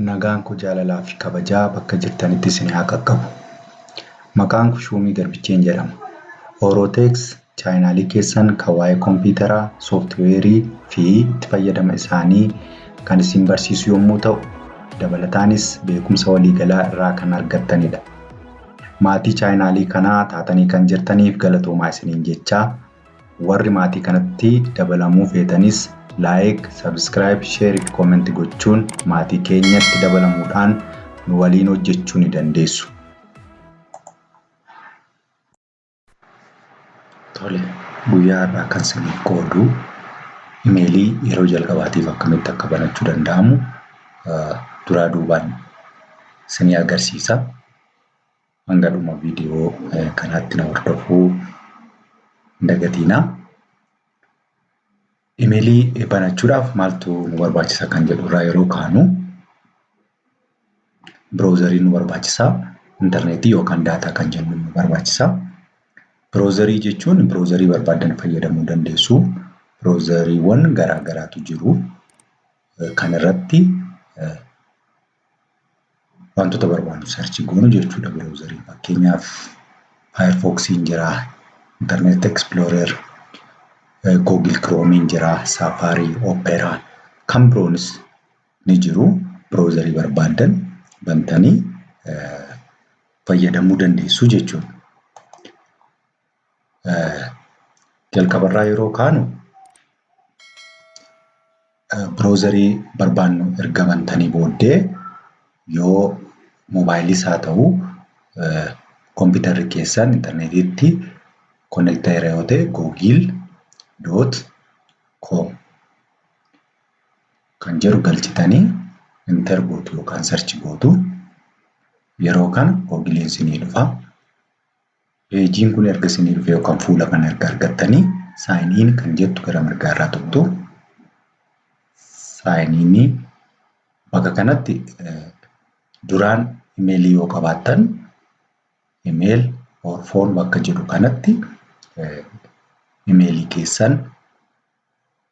Nagaan koo jaalalaa fi kabajaa bakka jirtanitti isin haa qaqqabu. Maqaan koo Shuumii Garbicheen jedhama. Orotech chaayinaalii keessan kan waa'ee kompiitaraa, sooftiweerii fi itti fayyadama isaanii kan isin barsiisu yommuu ta'u, dabalataanis beekumsa waliigalaa irraa kan argattanidha. Maatii chaayinaalii kanaa taatanii kan jirtaniif galatoomaa isiniin jechaa, Warri maatii kanatti dabalamuu feetanis like, subscribe, share fi comment gochuun maatii keenyatti dabalamuudhaan nu waliin hojjechuu ni dandeessu. Tole, guyyaa har'aa kan isiniif qoodu imeelii yeroo jalqabaatiif akkamitti akka banachuu danda'amu duraa duubaan isinii agarsiisa. Hanga dhuma viidiyoo kanaatti na hordofuu hin dagatiinaa. Imeelii banachuudhaaf maaltu nu barbaachisa kan jedhu irraa yeroo kaanu biroozarii nu barbaachisa, intarneetii yookaan daataa kan jennu nu barbaachisa. Biroozarii jechuun biroozarii barbaaddan fayyadamuu dandeessu. Biroozariiwwan garaa garaatu jiru. Kan irratti wantoota barbaannu search goonu jechuudha browserii. Fakkeenyaaf Firefoxiin jira, Internet Explorer, Google Chrome'n jira, Safari, Opera kan biroonis ni jiru. Browserii barbaaddan bantanii fayyadamuu dandeessu jechuudha. Jalqabarraa yeroo kaanu browserii barbaannu erga bantanii booddee yoo moobaayiliis haa ta'u kompiitarri keessan intarneetiitti connect ta'eera yoo ta'e google.com kan jedhu galchitanii enter gootu yookaan search gootu. Yeroo kana googiliin isinii dhufa. Peejiin kun erga isinii dhufee yookaan fuula kana erga argattanii sign in kan jettu gara mirgaa irraa tuqxu. Sign in bakka kanatti duraan imeelii yoo qabaattan email or phone bakka jedhu kanatti imeelii keessan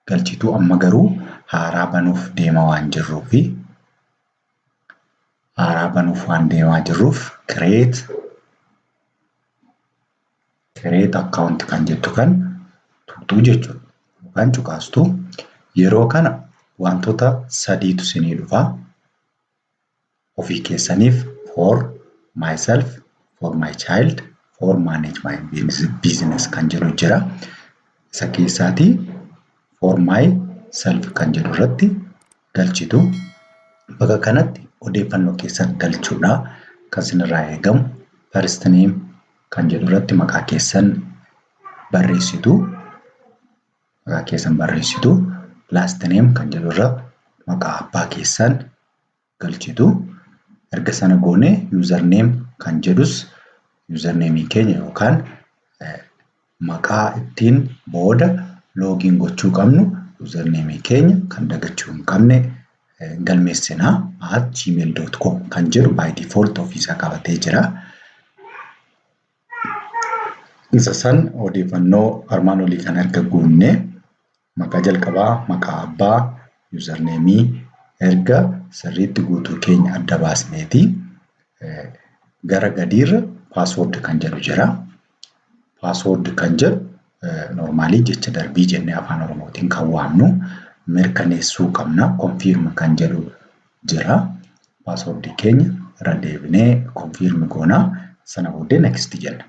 galchitu. Amma garuu haaraa banuuf deema waan jirruufi haaraa banuuf waan deemaa jirruuf create account kan jettu kan tuqxuu jechuudha. Yookaan cuqaastu. Yeroo kana wantoota sadiitu isinii dhufa. Ofii keessaniif for myself, for my child, for manage my business kan jedhu jira. Isa keessaatii for myself kan jedhu irratti galchitu. Bakka kanatti odeeffannoo keessan galchuudha kan isinirraa eegamu. First name kan jedhu irratti maqaa keessan barreessitu. Maqaa keessan barreessitu. Last name kan jedhu irra maqaa abbaa keessan galchitu. Erga sana goonee username kan jedhus username keenya yookaan maqaa ittiin booda login gochuu qabnu username keenya kan dagachuu hin qabne galmeessinaa @gmail.com kan jedhu by default ofiisaa qabatee jira. Isa san odeeffannoo armaan olii kan erga guunnee maqaa jalqabaa, maqaa abbaa, username erga sirriitti guutuu keenya adda baasneeti gara gadiirra password kan jedhu jira. Password kan jedhu normaalii jecha darbii jennee afaan Oromootiin kan waamnu mirkaneessuu qabna. Confirm kan jedhu jira. Password keenya irra deebinee confirm goona. Sana booddee next jenna.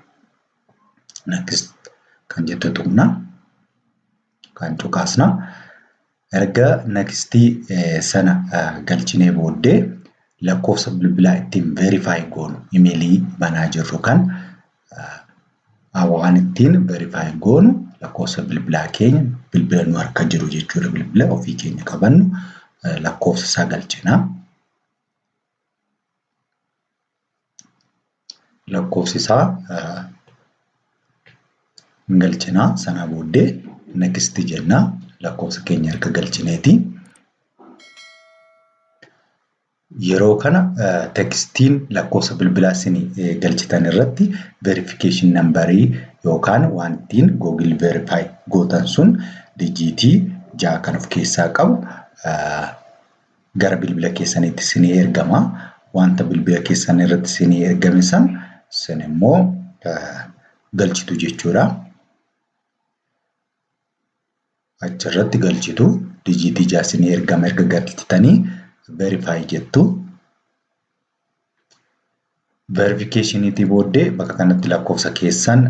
Next kan jettu tuqna. Kan cuqaasna. Erga next sana galchinee booddee lakkoofsa bilbilaa ittiin verify goonu imeelii banaa jirru kan waan ittiin verify goonu lakkoofsa bilbilaa keenya bilbila nu harka jiru jechuudha. Bilbila ofii keenya qabannu lakkoofsa isaa galchina. Lakkoofsi isaa hin galchina. Sana booddee next jenna. Lakkoofsa keenya erga galchineeti. Yeroo kana tekstiin lakkoofsa bilbilaa isin galchitan irratti verification numberii yookaan waan ittiin Google verify gootan sun dijiitii 6 kan of keessaa qabu gara bilbila keessaniitti isinii ergama. Wanta bilbila keessan irratti isinii ergame san isin immoo galchitu jechuudha. Achirratti galchitu dijiitii 6 isinii ergama erga galchitanii verify jettu. Verification booddee bakka kanatti lakkoofsa keessan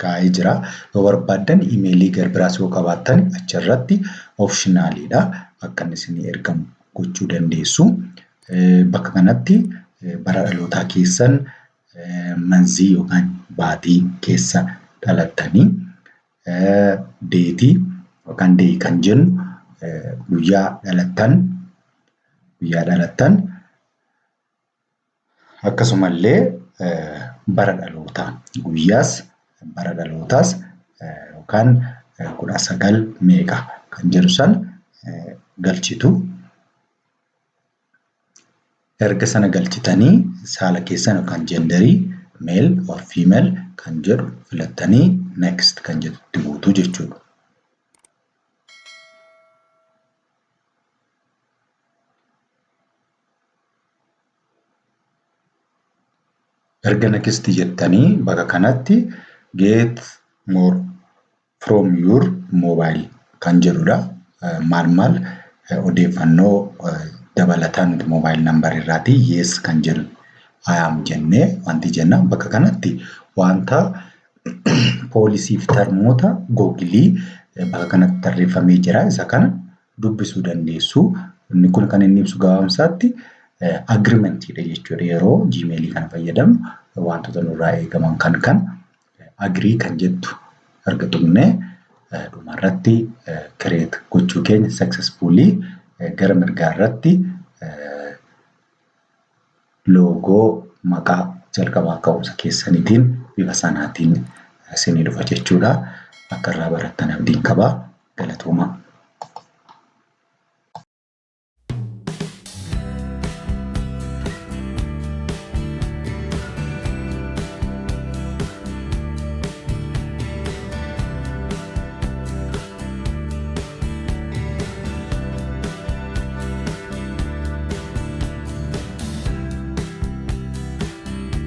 kaa'ee jira. Yoo barbaaddan imeelii gar biraas yoo qabaattan achirratti optionaliidha. Akka inni isinii ergamu gochuu dandeessu. Bakka kanatti bara dhalootaa keessan manzii yookaan baatii keessa dhalattanii deetii yookaan deeyi kan jennu guyyaa dhalattan guyyaa dhalattan akkasumallee bara dhalootaa guyyaas bara dhalootaas yookaan 19 meeqa kan jedhu san galchitu. Erga sana galchitanii saala keessan yookaan jenderii male or female kan jedhu filattanii next kan jedhutti guutuu jechuudha. Erga next jettanii bakka kanatti get more from your mobile kan jedhudha. Maal maal odeeffannoo dabalataa nuti mobile number irraati yes kan jedhu I am jennee wanti jenna bakka kanatti wanta poolisii fi termoota googilii bakka kanatti tarreeffamee jira. Isa kana dubbisuu dandeessu. Inni kun kan inni ibsu gabaabsaatti agreementiidha jechuudha. Yeroo Gmailii kana fayyadamnu wantoota nurraa eegaman kan kan agree kan jettu erga tuqnee dhumarratti create gochuu keenya successfully gara mirgaa irratti loogoo maqaa jalqabaa ka'umsa keessaniitiin bifa sanaatiin isinii dhufa jechuudha. Akka irraa barattan abdiin qaba. Galatoomaa.